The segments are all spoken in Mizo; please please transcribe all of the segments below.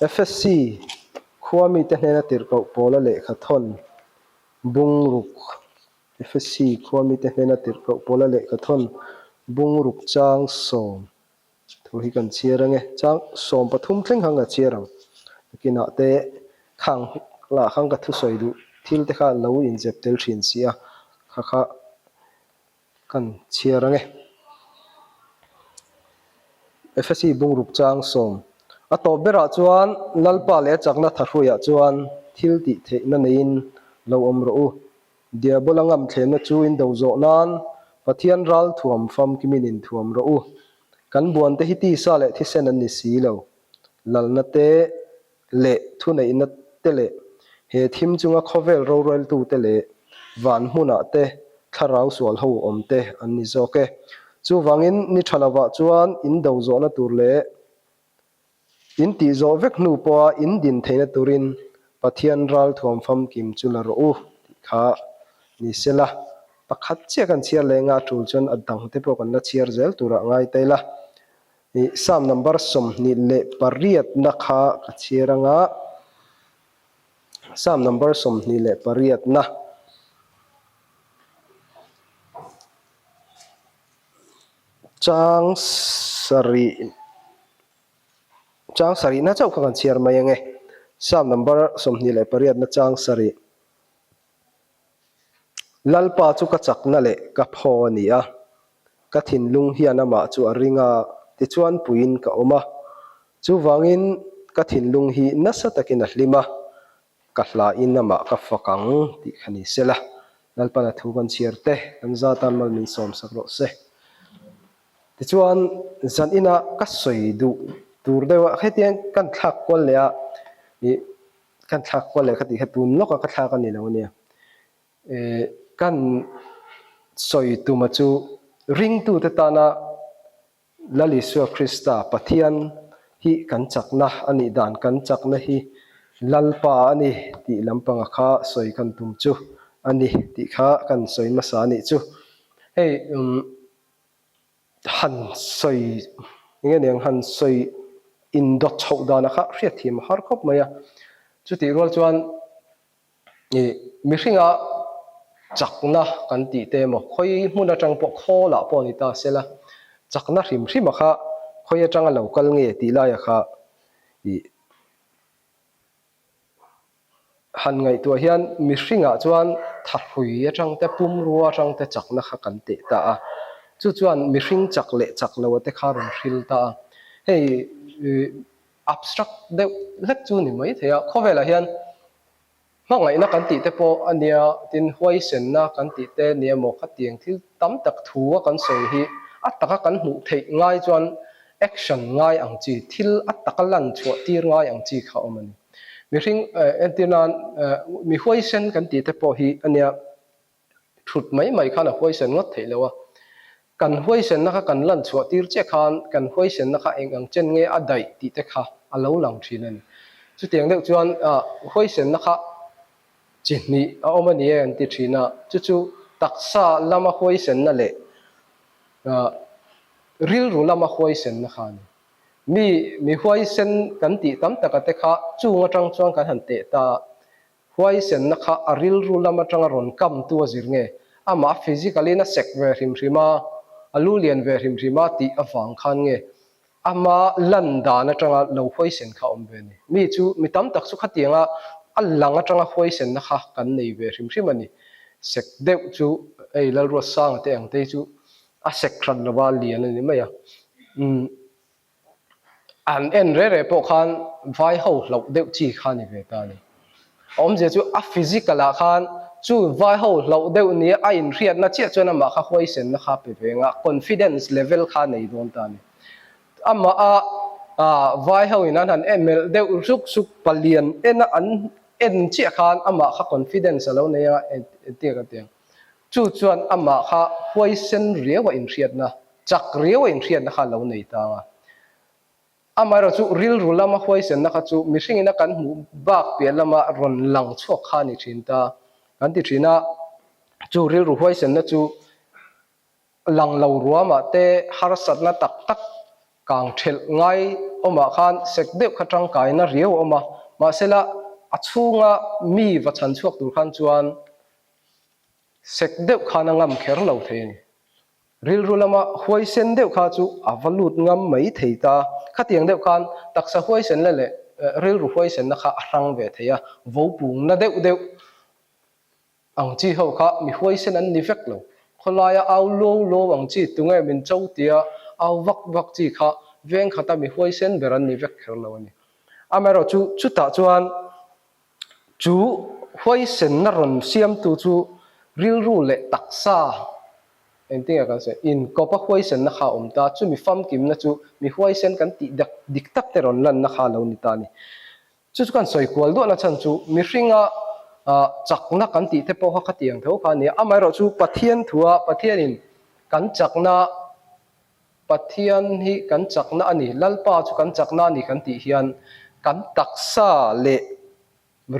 FSC khua mite hnena tirhkoh Paula lehkha thawn bungruk FSC khua mite hnena tirhkoh Paula lehkha thawn bungruk chang sawm thu hi kan chhiar ange. Chang 13 thleng khan ka chhiar ang. Nakinah te khang lah khan ka thusawi duh thil te kha lo inzep tel thin si a, kha kha Kan chhiar ange. Efesi bungruk chang sawm. A tawp berah chuan Lalpa leh a chakna thahruiah chuan thil tih theihna neiin lo awm rawh u. Diabola ngam thlenna chu in do zawh nan Pathian ral thuam famkimin in thuam rawh u. Kan buante hi tisa leh thisen an ni si lo. Lalna te leh thuneihna te leh he thim chunga khawvel roreltute leh van hmunah te thlarau sual ho awm te an ni zawk e. Chuvangin ni tha lovah chuan in do zawhna tur leh in tih zawh vek hnu pawha in din theihna turin Pathian ral thuam famkim chu la rawh u tih kha ni sela. Pakhat chiah kan chhiar leh nga tul chuan a dangte pawh kan la chhiar zel turah ngai ta ila. Ih Psalm number 28 na kha ka chhiar anga, Psalm number 28 na. Chang sarih chang sarih na chauh kha kan chhiar mai ange. Psalm number 28 na chang sarih. Lalpa chu ka chakna leh ka phaw a ni a, ka thinlung hian amah chu a ring a, tichuan puiin ka awm a. Chuvangin ka thinlung hi nasa takin a hlim a, ka hlain amah ka fak ang tih kha ni sela. Lalpan a thu kan chhiar te, kan za tan mal min sawmsak rawh se. Tichuan zan ina ka sawi duh tur deuh a, hetiang kan thlak kual leh a, ih Kan thlak kual leh ka tih kha tun lawka ka thlak a ni lo ania. Eh kan sawi tuma chu ringtute tana Lal Isua Krista Pathian hi kan chakna a nih dan, kan chakna hi Lalpa a ni tih lampanga kha sawi kan tum chu a ni tih kha kan sawi hmasa a nih chu. Hei umm. Han sawi eng nge niang han sawi indawt chhoh danah kha hriatthiam a har khawp mai a. Chutih rual chuan ih mihringa chakna kan tih te emaw khawi hmun atang pawh khawlah pawh a ni ta sela chakna hrim hrima kha khawi atanga lo kal nge tih laiah kha ih Han ngaihtuah hian mihringah chuan thahrui atang te, pumrua atang te chakna kha kan teh ta a. Chu chuan mihring chak leh chak lo te kha rawn hril ta a. Hei abstract deuh hlek chu ni mai thei a. Khawvelah hian hmangaihna kan tih te pawh a nia, tin huaisenna kan tih te nia maw khatiang thil tam tak thu a kan sawi hi a taka kan hmuh theih ngai chuan action ngai ang chi, thil a taka lan chhuah tir ngai ang chi kha awm a ni. Mihring entir nan mi huaisen kan tih te pawh hi a nia, thut mai mai khan a huaisen ngawt theih lo a. Kan huaisenna kha kan lan chhuah tir chiah khan kan huaisenna kha eng ang chen nge a daih tih te kha a lo lang thin a ni. Chutiang deuh chuan huaisenna kha chi hnih a awm a ni e an ti thin a, chu chu taksa lama huaisenna leh rilru lama huaisenna kha a ni. Mi mi huaisen kan tih tam taka te kha chung atang chuan kan han teh ta a, huaisenna kha a rilru lam atanga rawn kamtu a zir nge, amah physical in a sek ve hrim hrim a, a lu lian ve hrim hrim a tih avang khan nge ama lan dan atanga lo huaisen kha a awm ve a ni. Mi chu mi tam tak chu khatianga a lang atanga huaisenna kha kan nei ve hrim hrim a ni. Sek deuh chu hei Lalruatsanga te ang te hi chu A sek hran lova lian a ni mai a. Umm an en reh reh pawh khan vai ho hlauh deuh chi kha a ni ve ta a ni. A awmzia chu a physical ah khan chu vai ho hlauh deuh nia a inhriatna chiah chuan amah kha huaisenna kha pe ve ang a, confidence level kha a nei dawn ta a ni. Amah a vai ho in an han en melh deuh suk suk palian en a an en chiah khan amah kha confidence a lo nei a entir a ti ang. Chu chuan amah kha huaisen riau a inhriatna, chak riau a inhriatna kha a lo nei tang a. Amaherawh chu rilru lama huaisenna kha chu mihringin a kan hmuh bak piah lama rawn lang chhuak kha a ni thin ta kan ti thin a. Chu rilru huaisenna chu lang lo ruamah te harsatna tak tak. Kang thelh ngai awmah khan sek deuh kha tangkaina riau a awm a, mahsela a chhunga mi va chhan chhuak tur khan chuan sek deuh khan a ngam kher lo thei a ni. Rilru lama huaisen deuh kha chu a va lut ngam mai thei ta. Khatiang deuh khan taksa huaisenna leh rilru huaisenna kha a hrang ve thei a, vopungna deuh deuh Ang chi ho kha mi huaisen an ni vek lo. Khawlaia au lo lo ang chi tunge min cho tia au vak vak chi kha veng khata mi huaisen ber an ni vek kher lo a ni. Amaherawh chu chutah chuan chu huaisenna rawn siamtu chu rilru leh taksa engtinge kan sawi inkawpa huaisenna kha a awm ta. Chumi famkimna chu mi huaisen kan tih dik tak te rawn lanna kha a lo ni ta a ni. Chu chu kan sawi kual duahna chhan chu mihringa chakna kan tih te pawh kha khatiang tho kha a ni a. Amaherawh chu Pathian thua Pathianin kan chakna, Pathian hi kan chakna a ni, Lalpa chu kan chakna a ni kan tih hian kan taksa leh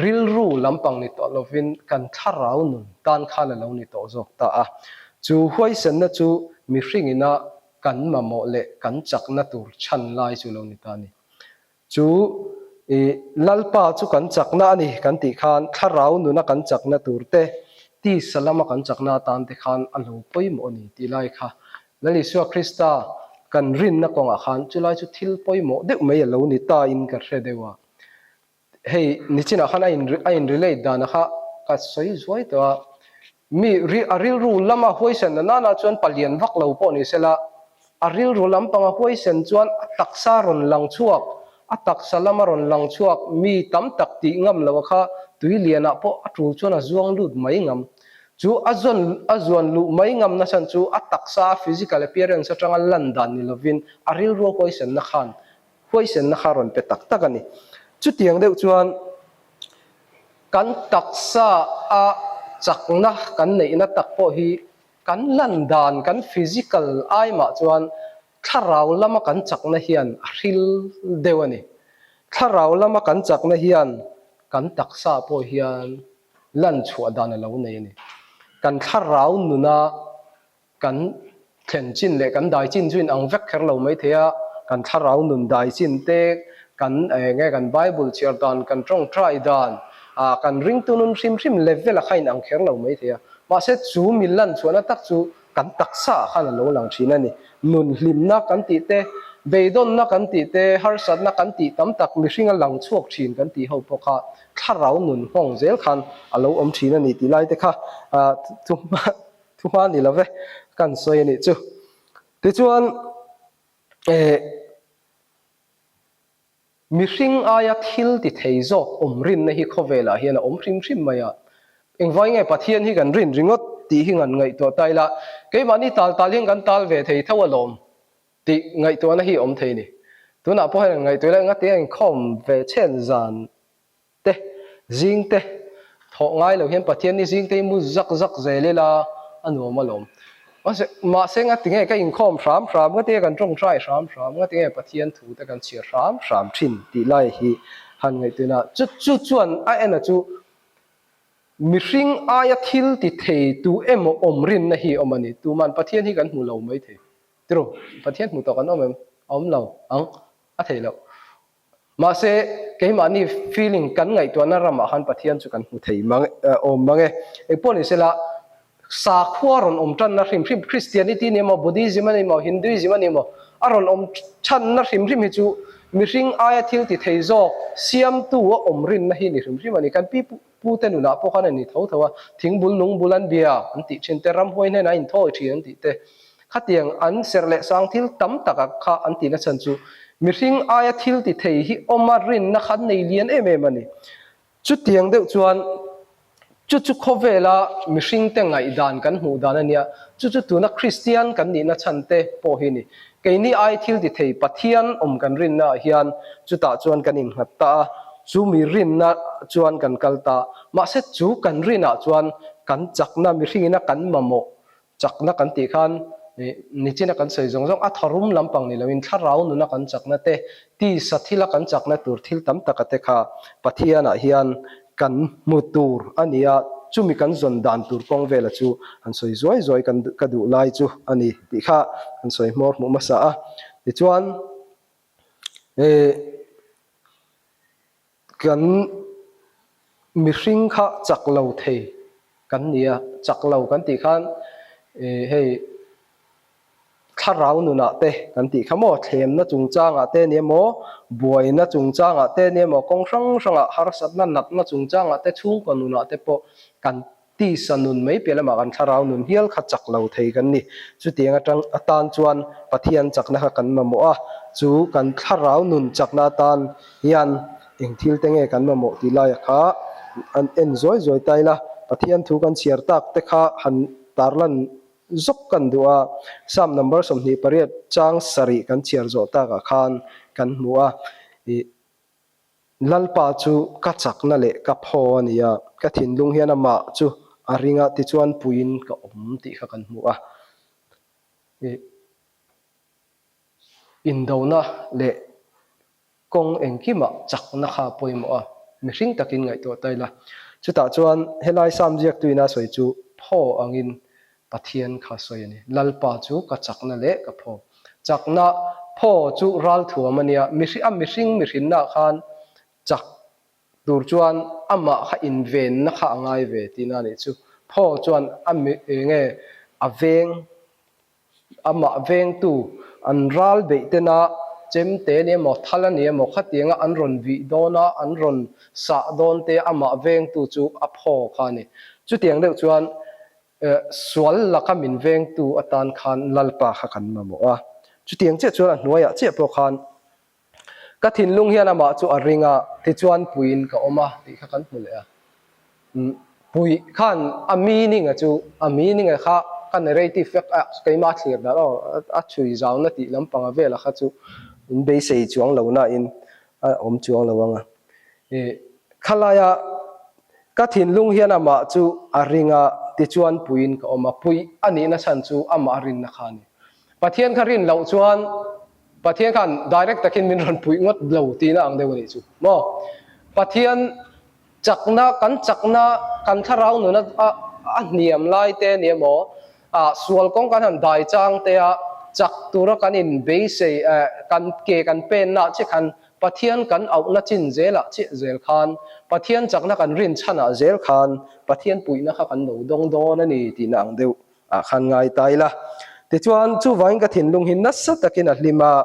rilru lampang ni tawh lovin kan thlarau nun tan khan a lo ni tawh zawk ta a. Chu huaisenna chu mihringina kan mamawh leh kan chakna tur chhan lai chu lo ni ta a ni. Chu i Lalpa chu kan chakna a ni kan tih khan thlarau nuna kan chakna tur te, tisa lama kan chakna atan te khan a lo pawimawh a ni tih lai kha Lal Isua Krista kan rinna kawngah khan chulai chu thil pawimawh deuh mai a lo ni ta in ka hre deuh a. Hei nichinah khan a in a in relate dana kha ka sawi zuai tawh a, Mi a rilru lama huaisen na nana chuan palian vak lo pawh ni sela, a rilru lampanga huaisen chuan a taksa rawn lang chhuak, a taksa lama rawn lang chhuak mi tam tak tih ngam lo a kha tui lianah pawh a tul chuan a zuang lut mai ngam. Chu a zawn a zuan luh mai ngam nachhan chu a taksa a physical appearance atanga lan dan ni lovin a rilrua huaisenna khan huaisenna kha rawn pe tak tak a ni. Chutiang deuh chuan. Kan taksa a chakna kan neihna tak pawh hi kan lan dan, kan physical ai mah chuan thlarau lama kan chakna hian a hril deuh a ni. Thlarau lama kan chakna hian kan taksa pawh hian lan chhuah dan a lo nei a ni. Kan thlarau nuna Kan thlen chin leh kan dai chin chu inang vek kher lo mai thei a, kan thlarau nun dai chin te, kan eng nge kan Bible chhiar dan, kan tawngtai dan, ah kan ringtu nun hrim hrim level a kha inang kher lo mai thei a. Mahse chu mi lan chhuahna tak chu kan taksa ah khan a lo lang thin a ni. Nun hlimna kan tih te, beidawnna kan tih te, harsatna kan tih tam tak mihring a lang chhuak thin kan tih ho pawh kha thlarau nun nghawng zel khan a lo awm thin a ni tih lai te kha ah thu Thu hma ni lo ve, kan sawi a nih chu. Tichuan, eh, mihring aia thil ti thei zawk awm rinna hi khawvelah hian a awm hrim hrim mai a. Engvai nge Pathian hi kan rin ringawt tih hi ngan ngaihtuah ta ila, keimahni tal tal hian kan tal ve thei tho alawm tih ngaihtuahna hi a awm thei a ni. Tunah pawh hian ngaihtuah ila engati nge inkhawm ve chhen zan te, zing te thawh ngai lo hian Pathian ni zing te hi mu zak zak zel ila a nuam alawm. Mahse, mahse ngati nge ka inkhawm hram hram, ngati nge kan tawngtai hram hram, ngati nge Pathian thu te kan chhiar hram hram thin tih lai hi han ngaihtuina chu chu chuan a en a chu mihring aia thil ti thei tu emaw awm rinna hi a awm a ni. Tuman Pathian hi kan hmu lo mai thei. Tiraw? Pathian hmu tawh kan awm em? A awm lo ang, a theih loh. Mahse, keimahni feeling kan ngaihtuahna ramah khan Pathian chu kan hmu thei mang awm mang e. Engpawh ni sela, sakhua rawn awm tanna hrim hrim, Christianity a ni emaw, Buddhism a ni emaw, Hinduism a ni emaw, a rawn awm thanna hrim hrim hi chu mihring aia thil ti thei zawk siamtu a awm rinna hi ni hrim hrim a ni. Kan pi pute nunah pawh khan a ni tho tho a, thingbul lungbul an bia an tih thin te, ramhuai hnenah a inthawi thin an tih te, Khatiang an serh leh sang thil tam taka kha an tihna chhan chu mihring aia thil ti thei hi awma rinna kha an nei lian em em a ni. Chutiang deuh chuan chu chu khawvela mihringte ngaihdan kan hmuh dan a nia, chu chu tuna Kristian kan nihna chhan te pawh hi a ni. Keini ai thil ti thei Pathian awm kan rinna ah hian chutah chuan kan innghat ta a, chu mi rinna chuan kan kal ta. Mahse chu kan rinah chuan kan chakna mihringina kan mamawh Chakna kan tih khan nichina kan sawi zawng zawng a tharum lampang ni loin thlarau nuna kan chakna te, tisa thila kan chakna tur thil tam taka te kha Pathianah hian kan hmu tur a ni a, chumi kan zawn dan tur kawng vela chu han sawi zuai zuai kan ka duh lai chu a ni tih kha kan sawi hmawr hmuh hmasa a. Tichuan. Eh, kan mihring kha chak lo thei kan ni a, chak lo kan tih khan eh hei thlarau nunah te kan tih kha maw, thlemna chungchangah te nia maw, buaina chungchangah te nia maw, kawng hrang hrangah harsatna natna chungchangah te chhungkaw nunah te pawh kan Tisa nun mai piah lamah kan thlarau nun hial kha chak lo thei kan ni. Chutiang atang atan chuan Pathian chakna kha kan mamawh a, chu kan thlarau nun chakna atan hian eng thil te nge kan mamawh tih laia kha an en zuai zuai ta ila, Pathian thu kan chhiar tak te kha han tarlan zawk kan duh a. Psalm number 28 chang sarih kan chhiar zawh takah khan kan hmu a, ih. Lalpa chu ka chakna leh ka phaw a ni a, ka thinlung hian amah chu a ring a, tichuan puiin ka awm tih kha kan hmu a. Ih, indona leh kawng engkimah chakna kha a pawimawh a, mihring takin ngaihtuah ta ila. Chutah chuan helai Sam ziaktuina sawi chu phaw angin Pathian kha sawi a ni. Lalpa chu ka chakna leh ka phaw. Chakna phaw chu ralthuam a nia. Mihring, a mihring mihrinna khan chak tur chuan amah kha invenna kha a ngai ve tihna a nih chu. Phaw chuan a mi eng nge a veng, amah vengtu an ral beih tena chemte a ni emaw, thal a ni emaw khatianga an rawn vih dawn a, an rawn sah dawn te amah vengtu chu a phaw kha a ni. Chutiang deuh chuan Sual laka min vengtu atan khan Lalpa kha kan mamawh a. Chutiang chiah chuan a hnuaiah chiah pawh khan ka thinlung hian amah chu a ring a, tichuan puiin ka awm a tih kha kan hmu leh a. Puih khan a meaning a chu, a meaning a kha ka narrative vek a, keimah thlir dan aw, a chhui zauna tih lampanga vela kha chu in beisei chuang lo nain a awm chuang lo ang a. Khalaia ka thinlung hian amah chu a ring a, tichuan puiin ka awm a, puih a nihna chhan chu amah a rinna kha a ni. Pathian kha rin loh chuan Pathian khan direct takin min rawn puih ngawt lo tihna ang deuh a nih chu maw? Pathian chakna, kan chakna, kan thlarau nuna a hniam lai te nia maw? Sual kawng kan han dai chang te a, chak tura kan inbeisei, kan ke kan penna chiah khan Pathian kan auhna chin zelah chiah zel khan, Pathian chakna kan rin chhanah zel khan Pathian puihna kha kan lo dawng dawn a ni tihna ang deuh ah khan ngai ta ila. Tichuan, chuvangin ka thinlung hi nasa takin a hlim a,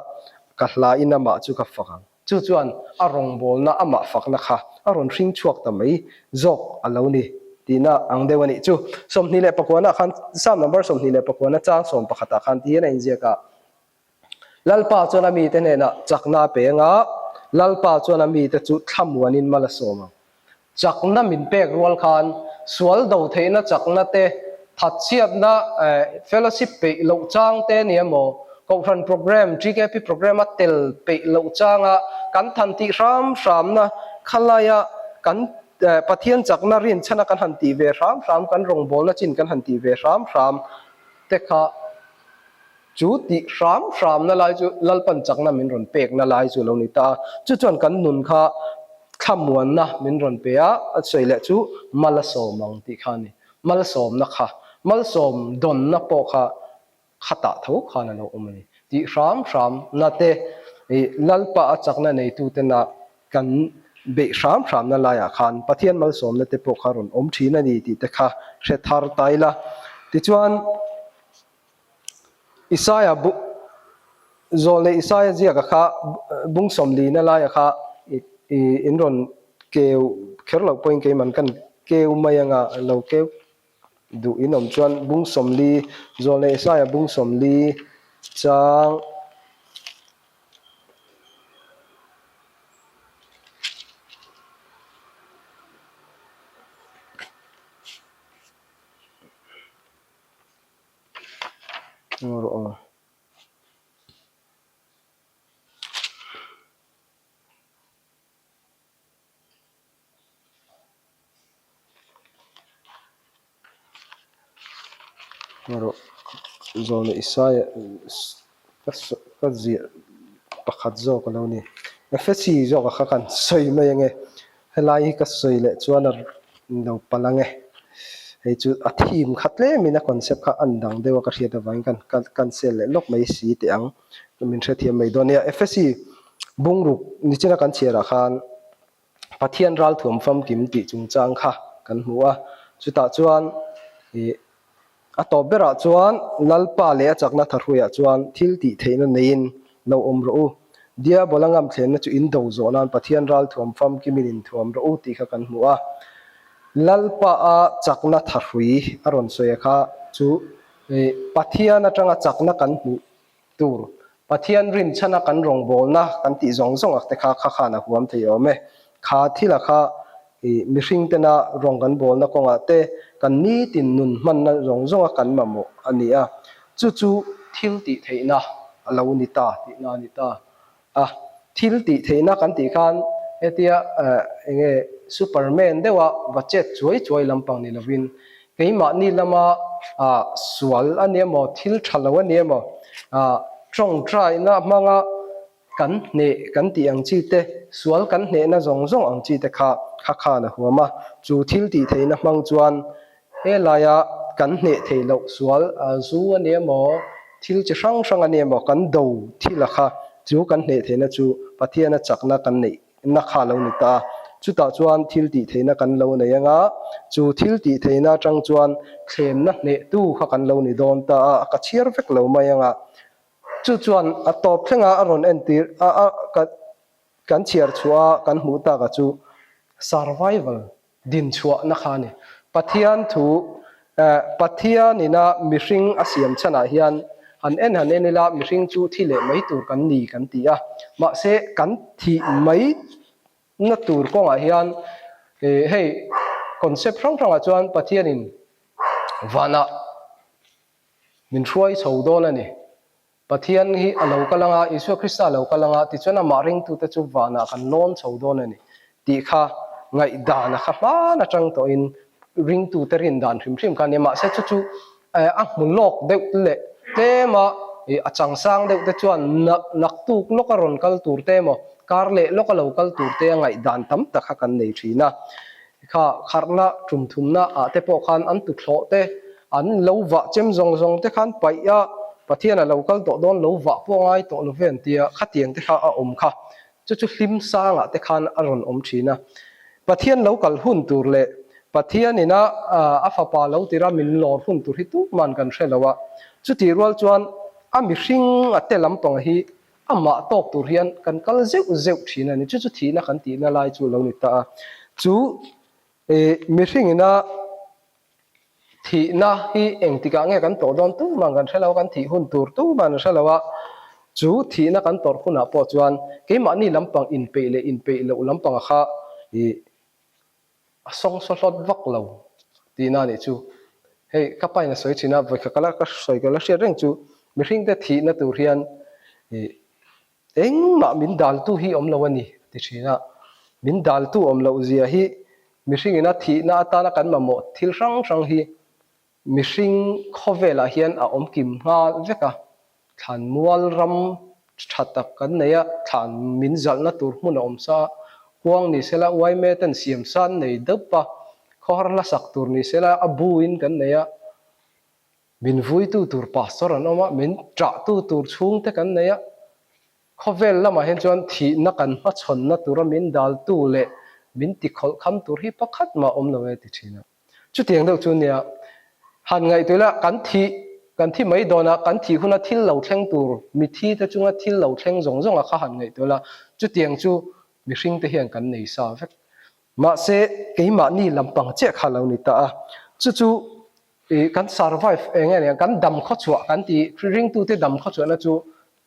ka hlain amah chu ka fak ang. Chu chuan a rawngbawlna amah fakna kha a rawn hring chhuak ta mai zawk a lo ni tihna ang deuh a nih chu. 29 ah khan, Psalm number 29 chang 11 ah khan ti hian a inziak a. Lalpa chuan a mite hnenah chakna a peng a, Lalpa chuan a mite chu thlamuanin mal a sawm ang. Chakna min pek rual khan sual do theihna chakna te, thatchhiatna, fellowship peih loh chang te nia maw, Kohhran program, GKP program a tel peih loh changa kan than tih hram hramna khalaia kan Pathian chakna rinchhana kan han tih ve hram hram, kan rawngbawlna chin kan han tih ve hram hram te kha Chu tih hram hramna lai chu Lalpan chakna min rawn pekna lai chu a lo ni ta a, chu chuan kan nun kha thlamuanna min rawn pe a, a sawi leh chu mal a sawm ang tih kha a ni. Malsawmna kha, malsawm dawnna pawh kha khatah tho khan a lo awm a ni. Tih hram hramna te ih Lalpa a chakna neitutena kan beih hram hramna laiah khan Pathian malsawmna te pawh kha rawn awm thin a ni tih te kha hre thar ta ila. Tichuan. Isaia bu zawl leh Isaia ziaka kha bung sawmlina laia kha in rawn keu kher loh pawhin keiman kan keu mai anga lo keu duh in awm chuan bung 40 zawl leh Isaia bung 40 chang Rawh aw. Rawh Zawhna Isaia ka ziah pakhat zawk a lo ni. Efesi zawk a kha kan sawi mai ange. Helai hi ka sawi leh chuan a lo palh ang e. Hei chu a theme kha tlemin a concept kha an dang deuh a ka hriat avangin kan cancel leh lawk mai si teh ang. Min hrethiam mai dawn nia. Efesi. Bungruk nichina kan chhiarah khan Pathian ralthuam famkim tih chungchang kha kan hmu a, chutah chuan ih a tawp berah chuan Lalpa leh a chakna thahruiah chuan thil tih theihna neiin lo awm rawh u. Diabola ngamthlenna chu in do zawh nan Pathian ralthuam famkimin inthuam rawh u tih kha kan hmu a. Lalpa a chakna thahrui a rawn sawi a kha chu ih Pathian atanga chakna kan hmuh tur Pathian rinchhana kan rawngbawlna kan tih zawng zawng ak te kha kha khan a huam thei awm e. Kha thila kha ih mihring tena rawng kan bawlna kawngah te kan nitin nun hmanna zawng zawnga kan mamawh a ni a, chu chu thil tih theihna a lo ni ta tihna a ni ta a. Thil tih theihna kan tih khan hetia eng nge Superman deuha va chet chuai chuai lampang ni lovin keimahni lama sual a ni emaw thil tha lo a ni emaw tawngtaina hmanga kan hneh kan tih ang chi te, sual kan hnehna zawng zawng ang chi te kha kha khan a huam a. Chu thil tih theihna hmang chuan Helaia kan hneh theih loh sual zu a ni emaw, thil chi hrang hrang a ni emaw kan do thil a kha chu kan hneh theihna chu Pathiana chakna kan neihna kha a lo ni ta a. Chutah chuan thil tih theihna kan lo nei anga, chu thil tih theihna atang chuan thlemna hnehtu kha kan lo ni dawn ta a, ka chhiar vek lo mai anga. Chu chuan a tawp thlenga a rawn entir a, a kan chhiar chhuah a kan hmuh taka chu survival Dinchhuahna kha a ni. Pathian thu, Pathianina mihring a siam chhanah hian han en han en ila mihring chu thi leh mai tur kan ni kan ti a. Mahse, kan thih mai na tur kawngah hian hei concept hrang hrangah chuan Pathianin vanah min hruai chho dawn a ni. Pathian hi a lo kal anga, Isua Krista a lo kal anga, tichuan amah ringtute chu vanah kan lawn chho dawn a ni tih kha ngaihdan a kha hman atang tawhin ringtute rin dan hrim hrim kha a ni. Mahse chu chu a hmu lawk deuh leh tlem a, a changsang deuh te chuan naktuk lawka rawn kal tur te emaw, kar leh lawka lo kal tur te a ngaihdan tam tak kha kan nei thin a. Kha kharhna tum thumna ah te pawh khan an tuthlawh te, an lo vah chem zawng zawng te khan paih a, Pathian a lo kal tawh dawn lo vah pawh ngai tawh lo ve an tia, khatiang te kha a awm kha. Chu chu hlim sang ah te khan a rawn awm thin a. Pathian lo kal hun tur leh Pathian ina a fapa lo tira min lawr hun tur hi tuman kan hre lo a. Chutih rual chuan a mihring a te lampang hi Amah tawk tur hian kan kal zeuh zeuh thin a ni. Chu chu thihna kan tihna lai chu lo ni ta a. Chu mihringina thihna hi engtikah nge kan tawh dawn tuman kan hre lo a, kan thih hun tur tuman an hre lo a. Chu thihna kan tawrh hunah pawh chuan keimahni lampang inpeih leh inpeih loh lampanga kha A sawng saw hlawt vak lo tihna a nih chu. Hei ka pain a sawi thin a, vawikhat ka la ka sawi ka la hriat reng chu mihringte thihna tur hian ih engmah min daltu hi awm lo a ni a ti thin a. Min daltu awm loh zia hi mihringina thihna atana kan mamawh thil hrang hrang hi Mihring khawvelah hian a awm kim nghal vek a, thlan mual ram tha tak kan nei a, thlan min zalhna tur hmun a awm sa a, kuang ni sela uaime ten siam san nei deup a, khawhar hla sak tur ni sela a buin kan nei a, min vuitu tur pastor an awm a, min ṭahtu tur chhungte kan nei a, Khawvel lamah hian chuan thihna kan hmachhawnna tura min daltu leh min tikhawlh kham tur hi pakhat mah awm lo e ti thin a. Chutiang deuh chu nia, han ngaihtuah ila kan thih, kan thi mai dawn a, kan thih huna thil lo thleng tur, mithi te chunga thil lo thleng zawng zawng a kha han ngaihtuah ila, chutiang chu mihring te hian kan nei sa vek. Mahse, keimahni lampang chiah kha lo ni ta a, chu chu ih kan survive eng nge nia, kan dam khawchhuah kan tih, ringtute dam khawchhuahna chu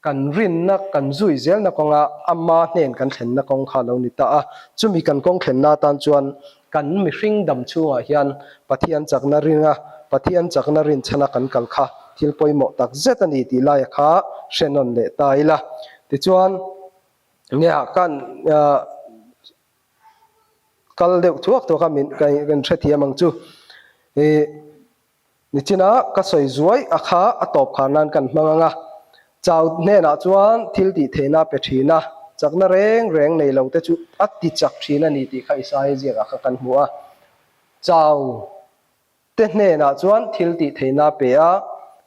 Kan rinna kan zui zelna kawnga ama hnen kan thlenna kawng kha lo ni ta a, chumi kan kawng thlenna atan chuan kan mihring dam chhungah hian Pathian chakna ringa Pathian chakna rinchhana kan kal kha thil pawimawh tak zet a ni tih laia kha hre nawn leh ta ila. Tichuan, nia kan kal deuh thuak thuak a min kan hrethiam ang chu. Ih. Nichina ka sawi zuai a kha a tawp khar nan kan hmang ang a, Chau hnenah chuan thil tih theihna a pe thin a, chakna reng reng nei lo te chu a ti chak thin a ni tih kha Isaia ziakah kha kan hmu a. Chau te hnenah chuan thil tih theihna a pe a,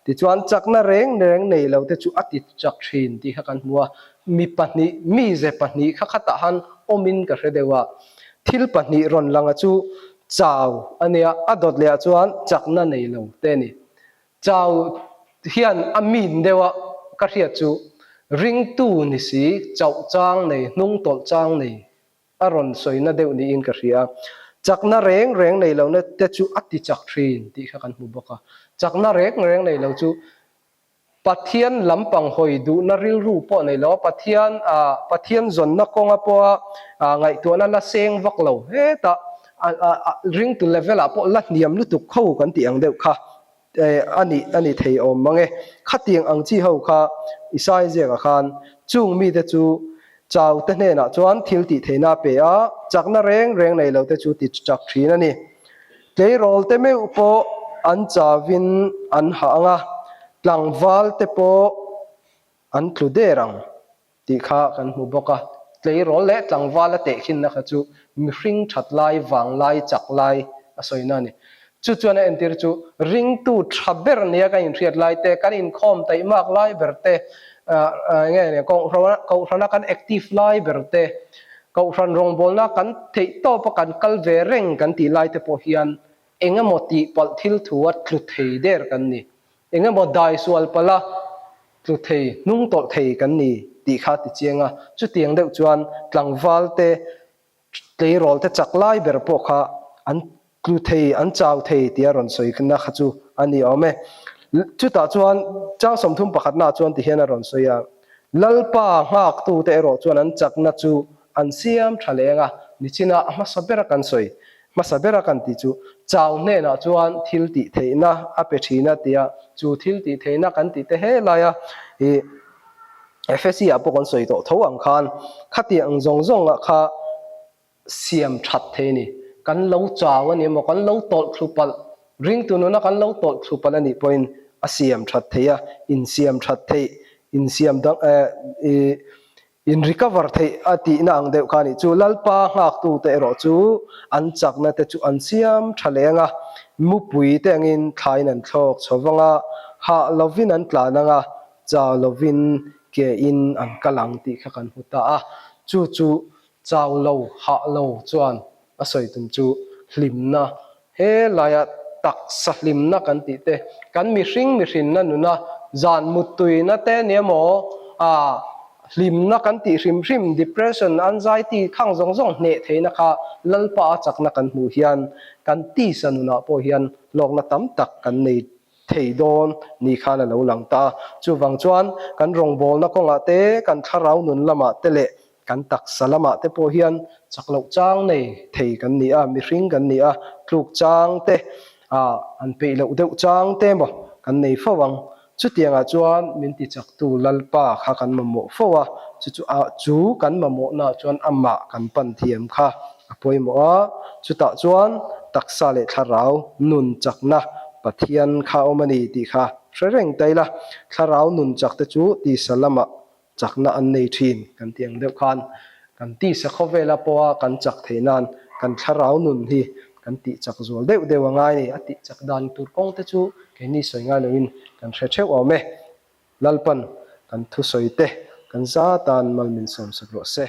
Tichuan, chakna reng reng nei lo te chu a ti chak thin tih kha kan hmu a. Mi pahnih, mize pahnih kha khatah han awmin ka hre deuh a. Thil pahnih rawn langa chu chau a nia, a dawt lehah chuan chakna nei lo te a ni. Chau hian a min deuh a ka hriat chu ringtu ni si, chauh chang nei, hnung tawlh chang nei a rawn sawina deuh niin ka hria. Chakna reng reng nei lohna te chu a ti chak thin tih kha kan hmu bawk a. Chakna reng reng nei lo chu Pathian lampang hawi duhna rilru pawh nei lo a, Pathian ah Pathian zawnna kawnga pawha ngaihtuahna la seng vak lo hetah ringtu level ah pawh la hniam lutuk kho kan tih ang deuh kha a nih a ni thei awm mang e. Khatiang ang chi ho kha Isai ziakah khan chung mite chu chau te hnenah chuan thil tih theihna a pe a, chakna reng reng nei lo te chu ti chak thin a ni. Tleirawl te meuh pawh an chauvin an hah ang a, tlangval te pawh an tlu der ang tih kha kan hmu bawk a. Tleirawl leh tlangval a tehkhinna kha chu mihring that lai, vang lai, chak lai a sawina a ni. Chu chuan a entir chu ringtu tha ber nia kan inhriat lai te, kan inkhawm taihmak lai ber te, eng nge kohhrana kan active lai ber te, kohhran rawngbawlna kan theih tawpa kan kal ve reng kan tih lai te pawh hian eng emaw tih palh thil thua tlu thei der kan ni. Eng emaw dai sual palh a tlu thei, hnung tawlh thei kan ni tih kha ti chiang a. Chutiang deuh chuan tlangval te, tleirawl te chak lai ber pawh kha an tlu thei, an chau thei tia rawn sawi na kha chu a ni awm e. Chutah chuan chang 30 pakhatnaah chuan ti hian a rawn sawi a, Lalpa nghaktute erawh chuan an chakna chu an siam tha leng a, nichina a hmasa bera kan sawi Hmasa bera kan tih chu chau hnenah chuan thil tih theihna a pe thin a tia, chu thil tih theihna kan tih te he laia i Ephesi ah pawh kan sawi tawh tho ang khan khatiang ang zawng zawng ah kha siam that thei a ni. Kan lo chau a ni emaw, kan lo tawlh thlu palh, ringtu nuna kan lo tawlh thlu palh a nih pawhin a siam that theih a, insiam that theih, insiam dang eh i In recover theih a tihna ang deuh kha a nih chu. Lalpa nghaktute erawh chu an chakna te chu an siam tha leh ang a, mupui te angin thlaiin an thlawk chho vang a, hah lovin an tlan ang a, chau lovin ke in an kal ang tih kha kan hmu ta a. Chu chu chau lo, hah lo chuan a sawi tum chu hlimna He laia taksa hlimna kan tih te, kan mihring mihrinna nuna zan muttuina te nia maw, ah hlimna kan tih hrim hrim, depression, anxiety khang zawng zawng hneh theihna kha Lalpa a chakna kan hmuh hian kan tisa nunah pawh hian hlawkna tam tak kan nei thei dawn ni khan a lo lang ta a. Chuvang chuan kan rawngbawlna kawngah te, kan thlarau nun lamah te leh Kan taksa lamah te pawh hian chak loh chang nei thei kan ni a, mihring kan ni a, tluk chang te, ah an peih loh deuh chang te emaw kan nei fo ang. Chutiangah chuan min ti chaktu Lalpa kha kan mamawh fo a, chu chu ah chu kan mamawhnaah chuan amah kan pan thiam kha a pawimawh a, chutah chuan taksa leh thlarau nun chakna Pathian kha awm a ni tih kha hre reng ta ila, thlarau nun chak te chu tisa lamah Chakna an nei thin kan tih ang deuh khan kan tisa khawvela pawha kan chak theih nan kan thlarau nun hi kan tih chak zual deuh deuh a ngai a ni. A tih chak dan tur kawng te chu keini sawi ngai loin kan hre theuh awm e. Lalpan kan thusawi te kan za tan mal min sawmsak rawh se.